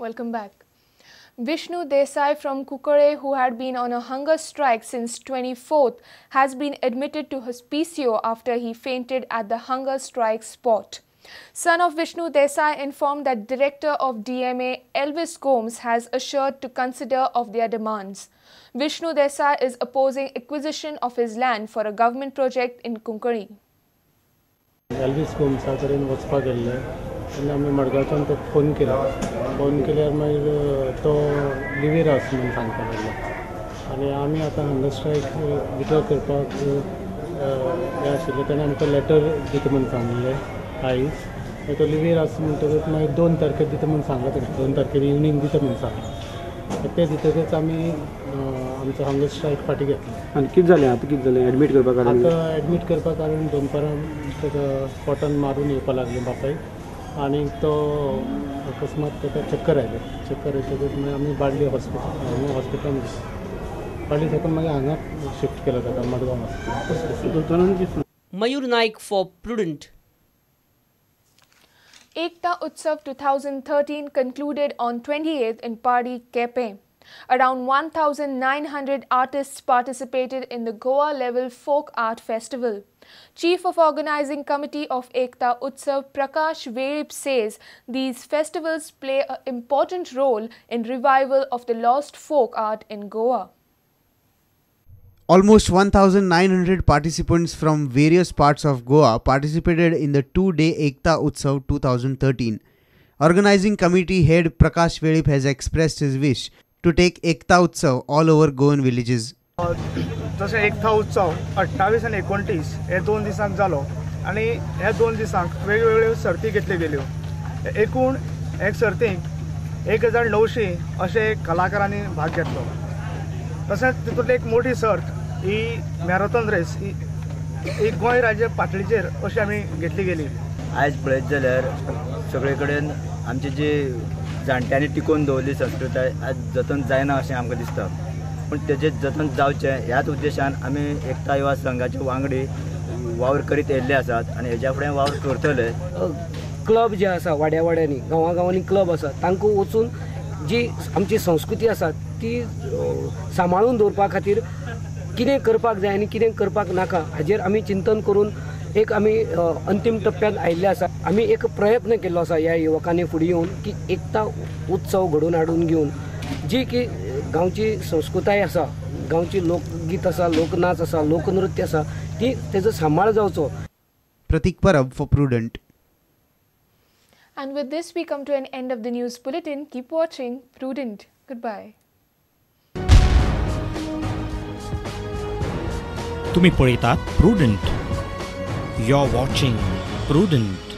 Welcome back. Vishnu Desai from Kukare, who had been on a hunger strike since 24th, has been admitted to hospicio after he fainted at the hunger strike spot. Son of Vishnu Desai informed that Director of DMA Elvis Gomes has assured to consider of their demands. Vishnu Desai is opposing acquisition of his land for a government project in Kunkari. Elvis Gomesa कडेन वचपाक गेल्ले तेन्ना आमी मडगांवच्यान तो phone केलो. Phone केल्यार मागीर तो लिवीर आसा म्हणून सांगपाक लागलो आनी आमी आतां हंगर स्ट्रायक विड्रॉ करपाक हें आशिल्लें. तेणें आमकां लेटर दिता म्हणून सांगिल्लें आयज. मागीर तो लिवीर आसा म्हणटकच मागीर 2 तारखेर दिता म्हणून सांगलां तेणें. 2 तारखेर इवनींग दिता म्हणून सांगलां. तें दितकच आमी आमचो हंगर स्ट्रायक फाटीं घेतलो. आनी कितें जालें आतां? कितें जालें एडमीट करपाक? आतां एडमीट करपाक कारण दनपारां ताका पोटान मारून येवपाक लागलें बापायक आनी तो अकस्मात ताका चक्कर आयले. चक्कर येतकच मागीर आमी बाडली हॉस्पिटल हॉस्पिटलान बाडली साकून मागीर हांगा शिफ्ट केलो ताका Madgaon hospital. Mayur Naik for Prudent. Ekta Utsav 2013 concluded on 28th in Pardi, Quepem. Around 1,900 artists participated in the Goa level folk art festival. Chief of Organizing Committee of Ekta Utsav Prakash Velip says these festivals play an important role in revival of the lost folk art in Goa. Almost 1,900 participants from various parts of Goa participated in the two-day Ekta Utsav 2013. Organizing Committee head Prakash Velip has expressed his wish to take Ekta Utsav all over Goan villages. जशें एकता उत्सव 28 आनी 29 हे 2 दिसांक जालो आनी ह्या 2 दिसांक वेगवेगळ्यो सर्ती घेतल्यो गेल्यो. एकूण एक सर्तीक 1900 अशे कलाकारांनी भाग घेतलो. तशेंच तितूंतली एक मोठी सर्त ही मॅरेथॉन रेस ही गोंय राज्य पातळीचेर अशी आमी घेतली गेली. आयज पळयत जाल्यार सगळे कडेन आमची जी जाणट्यांनी टिकोवन दवरली संस्कृताय आज जतन जायना अशें आमकां दिसता. पूण तेजें जतन जावचें ह्याच उद्देशान आमी एकता युवा संघाचे वांगडी वावर करीत येयल्ले आसात आनी हेज्या फुडें वावर करतले. क्लब जे आसा वाड्या वाड्यांनी गांवां गांवांनी क्लब आसा तांकां वचून जी आमची संस्कृती आसा ती सांबाळून दवरपा खातीर कितें करपाक जाय आनी कितें करपाक नाका हाजेर आमी चिंतन करून एक आमी अंतीम टप्प्यांत आयिल्ले आसा. आमी एक प्रयत्न केल्लो आसा ह्या युवकांनी फुडें येवन की एकता उत्सव घडोवन हाडून घेवन जी की गांवची संस्कृताय आसा, गांवची लोकगीत आसा, लोकनाच आसा, लोकनृत्य आसा, ती तेजो सांबाळ जावचो. Pratik Parab for Prudent. And with this we come to an end of the news bulletin. Keep watching Prudent. Goodbye. तुम्ही पळयतात Prudent. You're watching Prudent.